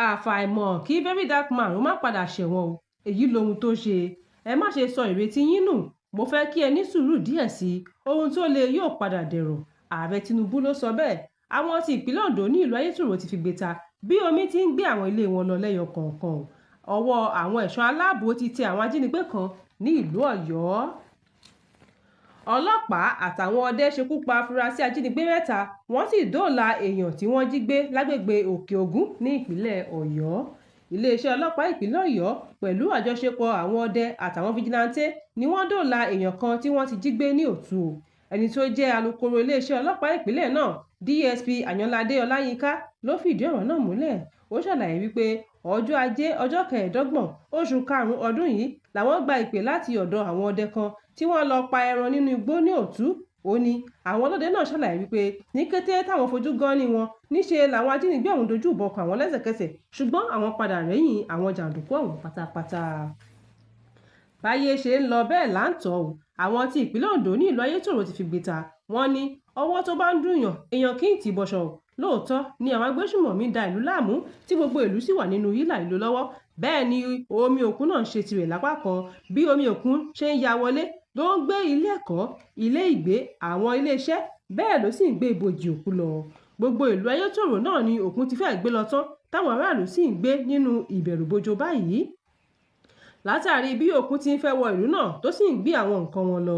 Àfàìmọ̀ kí VeryDarkMan ó má padà ṣẹ̀wọ̀n o, èyí lohun tó ṣe. Ẹ má ṣe sọ ìrètí yín nù, mo fẹ́ kí ẹ ní sùúrù díẹ̀ sí i, ohun tó le yóò padà dẹ̀rọ̀," Ààrẹ Tinubu ló sọ bẹ́ẹ̀. Àwọn ti ìpínlẹ̀ Ondo ní ìlú Ayétòrò ti figbe ta bí omi ti ń gbé àwọn ilé wọn lọ lẹ́yọ kọ̀ọ̀kan. Ọwọ́ àwọn ẹ̀ṣọ́ aláàbò ti tẹ àwọn ajínigbé kan ní ìlú Ọ̀yọ́. Ọlọ́pàá àtàwọn ọdẹ ṣekú pa afurasí ajínigbé 3, wọ́n sì dóòlà èèyàn tí wọ́n jí gbé lágbègbè Òkè Ògùn ní ìpínlẹ̀ Ọ̀yọ́. Iléeṣẹ́ ọlọ́pàá ìpínlẹ̀ Ọ̀yọ́ pẹ̀lú àjọṣepọ̀ àwọn ọdẹ àtàwọn fijilantànte ni wọ́n dóòlà èèyàn kan tí wọ́n ti jí gbé ní Òtu. Ẹni tó jẹ́ alukoro iléeṣẹ́ ọlọ́pàá ìpínlẹ̀ náà, DSP Àyànládé Ọláyínká ló fìdí ọ̀rọ̀ náà múlẹ̀. Ó ṣàlàyé wípé ọjọ́ Ajé ọjọ́ 25 oṣù karùn-ún ọdún yìí làwọn gba ìpè láti ọ̀dọ̀ àwọn ọdẹ kan tí wọ́n lọ pa ẹran nínú igbó ní Òtù. Ó ní àwọn ọlọ́dẹ náà ṣàlàyé wípé ní kété táwọn fojú gan-an wọn níṣe làwọn ajínigbé ọ̀hún dojú ìbọn kọ àwọn lẹ́sẹ̀kẹsẹ̀, ṣùgbọ́n àwọn padà rẹ́yìn àwọn jàǹdùkú ọ̀hún pátápátá. Báyé ṣe ń lọ bẹ́ẹ̀ là ń tọ́ ọ. Àwọn ti ìpínlẹ̀ Ondo ní ìlú Ayétòrò ti figbe ta. Wọ́n ní ọwọ́ tó bá ń dùn-ún èèyàn kì í tì í bọṣọ. Lóòótọ́ ni àwọn agbésùnmọ̀mí ń da ìlú láàmú tí gbogbo ìlú sì wà nínú hílàhílo lọ́wọ́. Bẹ́ẹ̀ ni omi òkun náà ń ṣe tirẹ̀ lápá kan. Bí omi òkun ṣe ń ya wọlé ló ń gbé ilé ẹ̀kọ́, ilé ìgbé, àwọn iléeṣẹ́, bẹ́ẹ̀ ló sì ń gbé ibojì òkú lọ. Gbogbo ìlú Ayétòrò náà ni òkun ti fẹ́ẹ̀ gbé lọ tán, táwọn aráàlú sì ń gbé nínú ìbẹ̀rùbojo báyìí. Látàrí bí òkun ti ń fẹ́ wọ ìlú náà tó sì ń gbé àwọn nǹkan wọn lọ.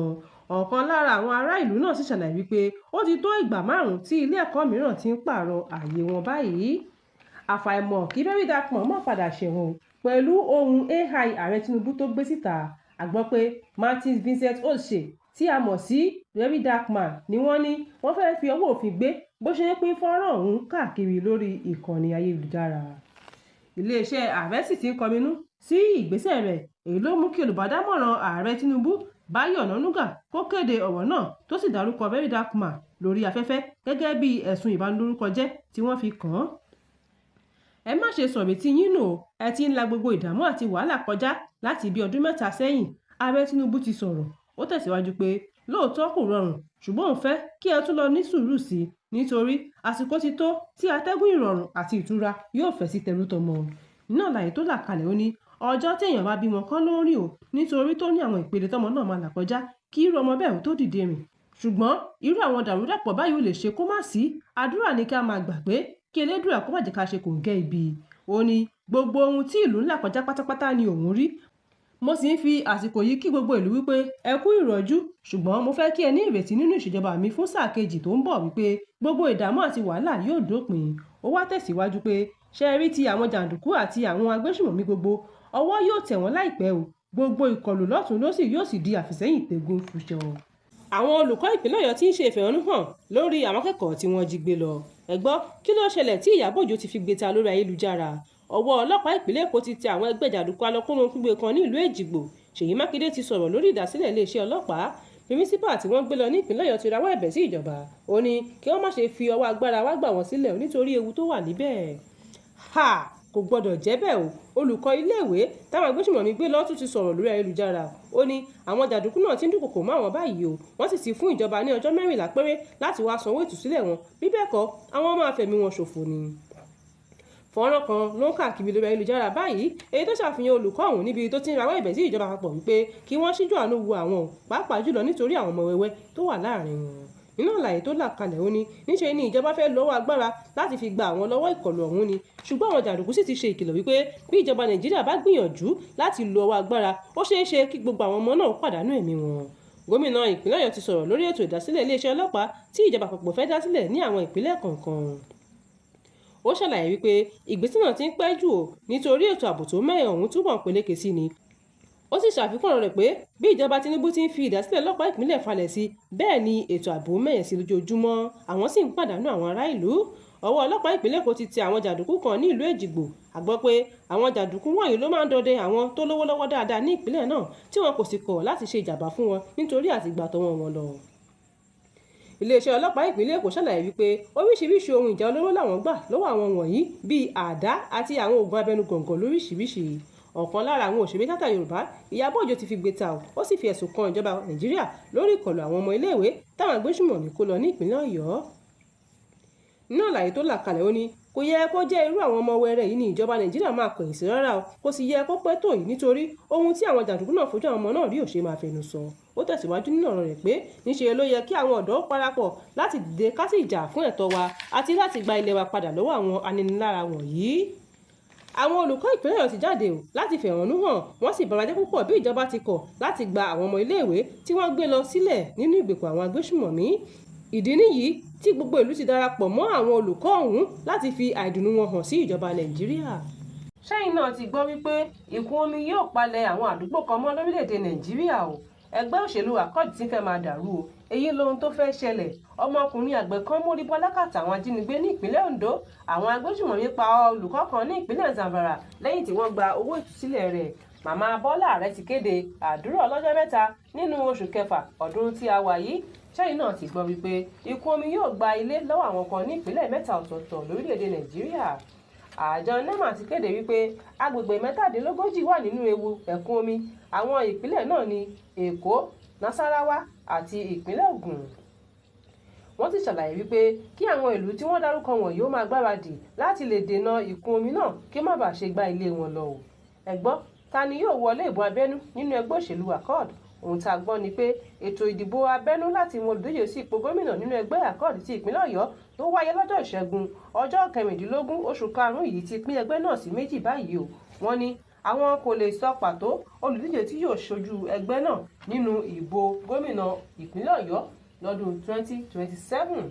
Ọ̀kan lára àwọn ará ìlú náà sì ṣàlàyé wípé ó ti tó ìgbà márùn-ún tí ilé ẹ̀kọ́ mìíràn ti ń pààrọ̀ ààyè wọn báyìí. Àfàìmọ̀ kí VeryDarkMan má padà ṣẹ̀wọ̀n o pẹ̀lú ohùn AI Ààrẹ Tinubu tó gbé síta. A gbọ́ pé Martins Vincent Otse tí a mọ̀ sí VeryDarkMan ni wọ́n ní wọ́n fẹ́ fi ọwọ́ òfin gbé bó ṣe ń pín fọ́nrán ọ̀hún káàkiri lórí ìkànnì ayélujára. Iléeṣẹ́ ààrẹ sì ti ń kọminú sí ìgbésẹ̀ rẹ̀, èyí ló mú kí olùbádámọ̀ràn Ààrẹ Tinubu, Báyọ̀ Ọ̀nànúgà kó kéde ọ̀rọ̀ náà tó sì dárúkọ VeryDarkMan lórí afẹ́fẹ́ gẹ́gẹ́ bí ẹ̀sùn ìbanilórúkọjẹ́ tí wọ́n fi kàn án. Ẹ má ṣe sọ̀rètí yín nù o, ẹ ti ń la gbogbo ìdààmú àti wàhálà kọjá láti bíi ọdún 3 sẹ́yìn, Ààrẹ Tinubu ti sọ̀rọ̀. Ó tẹ̀síwájú pé lóòótọ́ kò rọrùn, ṣùgbọ́n òun fẹ́ kí ẹ tún lọ ní sùúrù sí i nítorí àsìkò ti tó tí atẹ́gùn ìrọ̀rùn àti ìtura yóò fẹ́ sí tẹrútọmọ. Nínú àlàyé tó là kalẹ̀ ó ní ọjọ́ tí èèyàn bá bímọ kọ́ ló ń rìn o, nítorí tó ní àwọn ìpele tọ́mọ náà máa là kọjá kí irú ọmọ bẹ́ẹ̀ ó tó dìde rìn. Ṣùgbọ́n irú àwọn dàrúdàpọ̀ báyìí ò lè ṣe kó má sí, àdúrà ni kí a máa gbà pé kí Elédùà kó má jẹ́ ká ṣe kòńgẹ́ ibi. Ó ní gbogbo ohun tí ìlú ń là kọjá pátápátá ni òun rí. Mo sì ń fi àsìkò yìí kí gbogbo ìlú wípé ẹ kú ìrọ́jú, ṣùgbọ́n mo fẹ́ kí ẹ ní ìrètí nínú ìṣèjọba mi fún sáà kejì tó ń bọ̀ wípé gbogbo ìdààmú àti wàhálà yóò dópin. Ó wá tẹ̀síwájú pé ṣé ẹ rí ti àwọn jàǹdùkú àti àwọn agbésùnmọ̀mí gbogbo, ọwọ́ yóò tẹ̀ wọ́n láìpẹ́ o, gbogbo ìkọlù lọ́tùn-ún lósì yóò sì di àfìsẹ́yìn tégún fúnṣọ. Àwọn olùkọ́ ìpínlẹ̀ Ọ̀yọ́ ti ń ṣe ìfẹ̀hónúhàn lórí àwọn akẹ́kọ̀ọ́ tí wọ́n jí gbé lọ. Ẹ gbọ́ kí ló ṣẹlẹ̀ tí Ìyábọ̀ Òjó ti fi gbé ta lórí ayélujára. Ọwọ́ ọlọ́pàá ìpínlẹ̀ Èkó ti tẹ àwọn ẹgbẹ́ jàǹdùkú alọ́kólóhunkígbe kan ní ìlú Èjìgbò. Ṣèyí Mákindé ti sọ̀rọ̀ lórí ìdásílẹ̀ iléeṣẹ́ ọlọ́pàá. Pírísípà tí wọ́n gbé lọ ní ìpínlẹ̀ Ọ̀yọ́ ti rawọ́ ẹ̀bẹ̀ sí ìjọba. Ó ní kí wọ́n má ṣe fi ọwọ́ agbára wá gbà wọ́n sílẹ̀ nítorí ewu tó wà níbẹ̀. Ha! Kò gbọdọ̀ jẹ́ bẹ́ẹ̀ o. Olùkọ́ iléèwé táwọn agbésùnmọ̀mí gbé lọ tún ti sọ̀rọ̀ lórí ayélujára. Ó ní àwọn jàǹdùkú náà ti ń dúnkòokò mọ́ àwọn báyìí o. Wọ́n sì ti fún ìjọba ní ọjọ́ 14 péré láti wá sanwó ìtúsílẹ̀ wọn. Bí bẹ́ẹ̀ kọ́, àwọn máa fẹ̀mí wọn ṣòfò ni. Fọ́nrán kan ló ń káàkiri lórí ayélujára báyìí, èyí tó ṣàfihàn olùkọ́ ọ̀hún níbi tó ti ń rawọ́ ẹ̀bẹ̀ sí ìjọba àpapọ̀ wípé kí wọ́n ṣíjú àánú wo àwọn o, pàápàá jùlọ nítorí àwọn ọmọ wẹ́wẹ́ tó wà láàrin wọn. Nínú àlàyé tó là kalẹ̀ ó ní níṣe ni ìjọba fẹ́ lọ́wọ́ agbára láti fi gba àwọn lọ́wọ́ ìkọlù ọ̀hún ni, ṣùgbọ́n àwọn jàǹdùkú sì ti ṣe ìkìlọ̀ wípé bí ìjọba Nàìjíríà bá gbìyànjú láti lo ọwọ́ agbára, ó ṣeé ṣe kí gbogbo àwọn ọmọ náà pàdánù ẹ̀mí wọn. Gómìnà ìpínlẹ̀ Ọ̀yọ́ ti sọ̀rọ̀ lórí ètò ìdásílẹ̀ iléeṣẹ́ ọlọ́pàá tí ìjọba àpapọ̀ fẹ́ dá sílẹ̀ ní àwọn ìpínlẹ̀ kọ̀ọ̀kan. Ó ṣàlàyé wípé ìgbésẹ̀ náà ti ń pẹ́ jù o nítorí ètò ààbò tó mẹ́hẹ ọ̀hún túbọ̀ ń peléke sí ni. Ó sì ṣàfikún ọ̀rọ̀ rẹ̀ pé bí ìjọba Tinubu ti ń fi ìdásílẹ̀ ọlọ́pàá ìpínlẹ̀ falẹ̀ sí, bẹ́ẹ̀ ni ètò ààbò mẹ́hẹ sí lójoojúmọ́, àwọn sì ń pàdánù àwọn ará ìlú. Ọwọ́ ọlọ́pàá ìpínlẹ̀ Èkó ti tẹ àwọn jàǹdùkú kan ní ìlú Èjìgbò. A gbọ́ pé àwọn jàǹdùkú wọ̀nyí ló máa ń dọdẹ àwọn tó lówó lọ́wọ́ dáadáa ní ìpínlẹ̀ náà tí wọn kò sì kọ̀ láti ṣe ìjàm̀bá fún wọn nítorí àtìgbà tọwọ́ wọn lọ. Iléeṣẹ́ ọlọ́pàá ìpínlẹ̀ Èkó ṣàlàyé wípé oríṣiríṣi ohun ìjà olóró làwọn gbà lọ́wọ́ àwọn wọ̀nyí bíi àdá àti àwọn oògùn abẹnugọ̀ńgọ̀ lóríṣiríṣi. Ọ̀kan lára àwọn òṣèré tíátà Yorùbá, Ìyábọ̀ Òjó ti figbe ta ó sì fi ẹ̀sùn kan ìjọba Nàìjíríà lórí ìkọlù àwọn ọmọ iléèwé táwọn agbésùnmọ̀mí kó lọ ní ìpínlẹ̀ Ọ̀yọ́. Nínú àlàyé tó là kalẹ̀ ó ní Kò yẹ kó jẹ́ irú àwọn ọmọ wẹrẹ yìí ní ìjọba Nàìjíríà máa kọ̀yìn sí rárá o. Kò sì yẹ kó pẹ́ tó yìí nítorí ohun tí àwọn jàǹdùkú náà fojú àwọn ọmọ náà rí ò ṣe máa fẹnu sọ. Ó tẹ̀síwájú nínú ọ̀rọ̀ rẹ̀ pé níṣe ló yẹ kí àwọn ọ̀dọ́ parapọ̀ láti dìde ká sì jà fún ẹ̀tọ́ wa àti láti gba ilẹ̀ wa padà lọ́wọ́ àwọn aninilára wọ̀nyí. Àwọn olùkọ́ ìpínlẹ̀ Ọ̀yọ́ ti jáde o láti fẹ̀hónú hàn, wọ́n sì barajẹ́ púpọ̀ bí ìjọba ti kọ̀ láti gba àwọn ọmọ iléèwé tí wọ́n gbé lọ sílẹ̀ nínú ìgbèkùn àwọn agbésùmọ̀mí. Ìdí nìyí tí gbogbo ìlú ti darapọ̀ mọ́ àwọn olùkọ́ ọ̀hún láti fi àìdùnnú wọn hàn sí ìjọba Nàìjíríà. Ṣẹ́yìn náà ti gbọ́ wípé ìkún omi yóò palẹ̀ àwọn àdúgbò kan mọ́ lórílẹ̀‐èdè Nàìjíríà o. Ẹgbẹ́ òṣèlú Accord ti fẹ́ máa dàrú o. Èyí lohun tó fẹ́ ṣẹlẹ̀. Ọmọkùnrin àgbẹ̀ kan mórí bọ́ lákàtà àwọn ajínigbé ní ìpínlẹ̀ Ondo. Àwọn agbésùmọ̀mí pa olùkọ́ kan ní ìpínlẹ̀ Zamfara lẹ́yìn tí wọ́n gba owó ìtúsílẹ̀ rẹ̀. Màmá Bọ́lá Ààrẹ ti kéde àdúrà ọlọ́jọ́ mẹ́ta nínú oṣù kẹfà ọdún tí a wà yìí. Ṣẹ́yìn náà ti gbọ́ wípé ìkún omi yóò gba ilé lọ́wọ́ àwọn kan ní ìpínlẹ̀ mẹ́ta ọ̀tọ̀ọ̀tọ̀ lórílẹ̀‐èdè Nàìjíríà. Àjọ NEMA ti kéde wípé agbègbè 37 wà nínú ewu ẹ̀kún omi. Àwọn ìpínlẹ̀ náà ní Èkó, Nasarawa àti ìpínlẹ̀ Ògùn. Wọ́n ti ṣàlàyé wípé kí àwọn ìlú tí wọ́n dárúkọ wọ̀nyí ó máa gbáradì láti lè dènà ìkún omi náà kí ó má bàa ṣe gba ilé wọn lọ o. Ẹ gbọ́, ta ni yóò wọlé ìbò abẹ́nú nínú ẹgbẹ́ òṣèlú Accord? Ohun tá a gbọ́ ni pé ètò ìdìbò abẹ́nú láti mọ olùdíje sí ipò gómìnà nínú ẹgbẹ́ Accord ti ìpínlẹ̀ Ọ̀yọ́ tó wáyé lọ́jọ́ Ìṣẹ́gun ọjọ́ 16 oṣù karùn-ún yìí ti pín ẹgbẹ́ náà sí méjì báyìí o. Wọ́n ní àwọn kò lè sọ pàtó olùdíje tí yóò ṣojú ẹgbẹ́ náà nínú ìbò gómìnà ìpínlẹ̀ Ọ̀yọ́ lọ́dún 2027.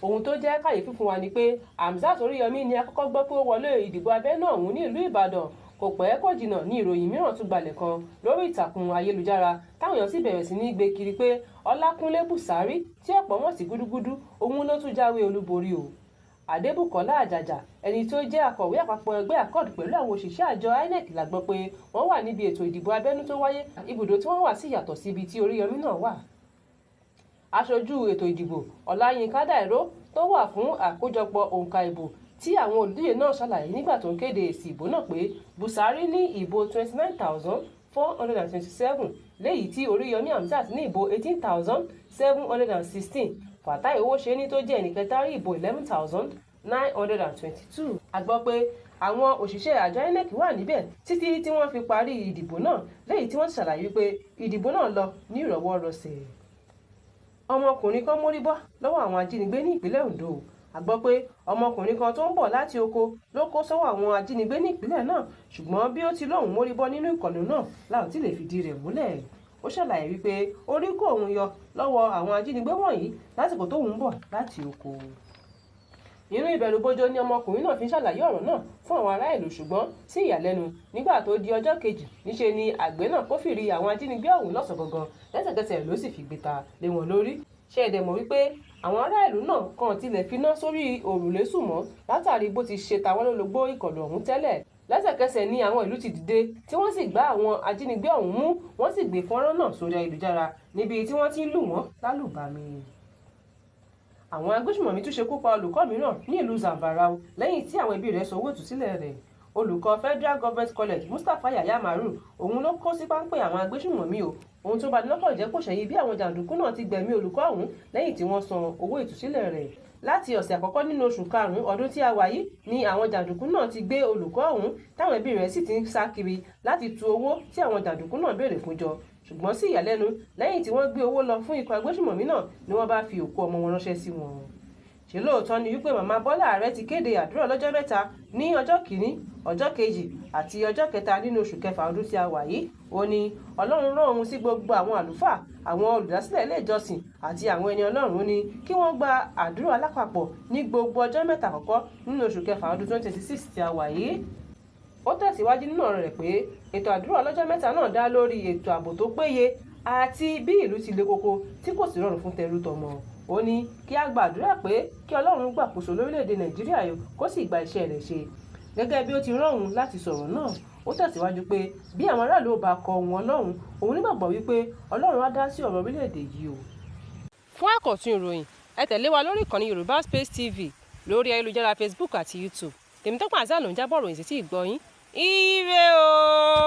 Ohun tó jẹ́ kàyéfì fún wa ni pé Hamzat Oríyọmí ni a kọ́kọ́ gbọ́ pé ó wọlé ìdìbò abẹ́nú ọ̀hún ní ìlú Ìbàdàn. Kò pẹ́ kò jìnnà ní ìròyìn mìíràn tún gbalẹ̀ kan lórí ìtàkùn ayélujára táwọn èèyàn sì bẹ̀rẹ̀ sí ní gbé kiri pé Ọlákúnlé Bùsárì tí ọ̀pọ̀ mọ̀ sí Gúdúgúdú òun ló tún jáwé olúborí o. Adébùkọ́lá Àjàjà, ẹni tó jẹ́ akọ̀wé àpapọ̀ ẹgbẹ́ Accord pẹ̀lú àwọn òṣìṣẹ́ àjọ INEC la gbọ́ pé wọ́n wà níbi ètò ìdìbò abẹ́nú tó wáyé. Ibùdó tí wọ́n wà sì yàtọ̀ sí ibi tí Oríyọmí náà wà. Aṣojú ètò ìdìbò Ọláyínká Dàìró tó wà fún àkójọpọ̀ òǹkà ìbò tí àwọn olùdíje náà ṣàlàyé nígbà tó ń kéde èsì ìbò náà pé Bùsárì ní ìbò 29,427 léyìí tí Oríyọmí Hamzat ní ìbò 18,716. Fatai Owóṣeni tó jẹ́ ẹnìkẹta rí ìbò 11,922. A gbọ́ pé àwọn òṣìṣẹ́ àjọ INEC wà níbẹ̀ títí tí wọ́n fi parí ìdìbò náà léyìí tí wọ́n ti ṣàlàyé wípé ìdìbò náà lọ ní ìrọ̀wọ́-rọsẹ̀. Ọmọkùnrin kan mórí bọ́ lọ́wọ́ àwọn ajínigbé ní ìpínlẹ̀ Ondo. A gbọ́ pé ọmọkùnrin kan tó ń bọ̀ láti oko ló kó sọ́wọ́ àwọn ajínigbé ní ìpínlẹ̀ náà, ṣùgbọ́n bí ó ti lóun mórí bọ́ nínú ìkọlù náà la ò tí lè fìdí rẹ̀ múlẹ̀. Ó ṣàlàyé wípé orí kó òun yọ lọ́wọ́ àwọn ajínigbé wọ̀nyí lásìkò tóun ń bọ̀ láti oko. Nínú ìbẹ̀rùbojo ni ọmọkùnrin náà fi ń ṣàlàyé ọ̀rọ̀ náà fún àwọn ará ìlú, ṣùgbọ́n sí ìyàlẹ́nu nígbà tó di ọjọ́ kejì níṣe ni àgbẹ̀ náà kófìrí àwọn ajínigbé ọ̀hún lọ́sàn-án gangan, lẹ́sẹ̀kẹsẹ̀ ló sì figbe ta lé wọn lórí. Ṣé ẹ dẹ̀ mọ̀ wípé àwọn ará ìlú náà kàn tilẹ̀ finá sórí òrùlé sùn mọ́ látàrí bó ti ṣe ta wọ́n lólobó ìkọlù ọ̀hún tẹ́lẹ̀. Lẹ́sẹ̀kẹsẹ̀ ni àwọn ìlú ti dìde tí wọ́n sì gbá àwọn ajínigbé ọ̀hún mú, wọ́n sì gbé fọ́nrán náà sórí ayélujára níbi tí wọ́n ti ń lù wọ́n lálùbami. Àwọn agbésùmọ̀mí tún ṣekú pa olùkọ́ mìíràn ní ìlú Zamfara lẹ́yìn tí àwọn ẹbí rẹ̀ sọ owó ìtúsílẹ̀ rẹ̀. Olùkọ́ Federal Government College Mustapha Yahya Maru òun ló kó sí páńpẹ́ àwọn agbésùmọ̀mí o. Ohun tó bani lọ́kàn jẹ́ kò ṣẹ̀yìn bí àwọn jàǹdùkú náà ti gbẹ̀mí olùkọ́ ọ̀hún lẹ́yìn tí wọ́n san owó ìtúsílẹ̀ rẹ̀. Láti ọ̀sẹ̀ àkọ́kọ́ nínú oṣù karùn-ún ọdún tí a wà yìí ni àwọn jàǹdùkú náà ti gbé olùkọ́ ọ̀hún táwọn ẹbí rẹ̀ sì ti ń sá kiri láti tu owó tí àwọn jàǹdùkú náà béèrè fún jọ. Ṣùgbọ́n sí ìyàlẹ́nu lẹ́yìn tí wọ́n gbé owó lọ fún ikọ̀ agbésùmọ̀mí náà ni wọ́n bá fi òkú ọmọ wọn ránṣẹ́ sí wọn. Ṣé lóòótọ́ ni wípé màmá Bọ́lá Ààrẹ ti kéde àdúrà ọlọ́jọ́ mẹ́ta ní ọjọ́ kìíní, ọjọ́ kejì àti ọjọ́ kẹta nínú oṣù kẹfà ọdún tí a wà yìí. Ó ní Ọlọ́run rán òun sí gbogbo àwọn àlùfáà, àwọn olùdásílẹ̀ ilé ìjọsìn àti àwọn ẹni Ọlọ́run ní kí wọ́n gba àdúrà alápapọ̀ ní gbogbo ọjọ́ mẹ́ta àkọ́kọ́ nínú oṣù kẹfà ọdún 2026 tí a wà yìí. Ó tẹ̀síwájú nínú ọ̀rọ̀ rẹ̀ pé ètò àdúrà ọlọ́jọ́ mẹ́ta náà dá lórí ètò ààbò tó péye àti bí ìlú ti le koko tí kò sì rọrùn fún tẹrú tọmọ. Ó ní kí a gbàdúrà pé kí Ọlọ́run gbàkóso lórílẹ̀‐èdè Nàìjíríà yìí kó sì gba iṣẹ́ rẹ̀ ṣe. Gẹ́gẹ́ bí ó ti rán òun láti sọ̀rọ̀ náà, ó tẹ̀síwájú pé bí àwọn aráàlú ò bá kọ ohùn Ọlọ́run, òun nígbàgbọ́ wípé Ọlọ́run á dá sí ọ̀rọ̀ orílẹ̀-èdè yìí o. Fún àkọ́tún ìròyìn, ẹ tẹ̀lé wa lórí ìkànnì Yorùbá Space TV lórí ayélujára Facebook àti YouTube. Tèmítọ́pẹ́ Hasan ló ń jábọ̀ ròyìn sí tí ì gbọ́ yín. Ire o!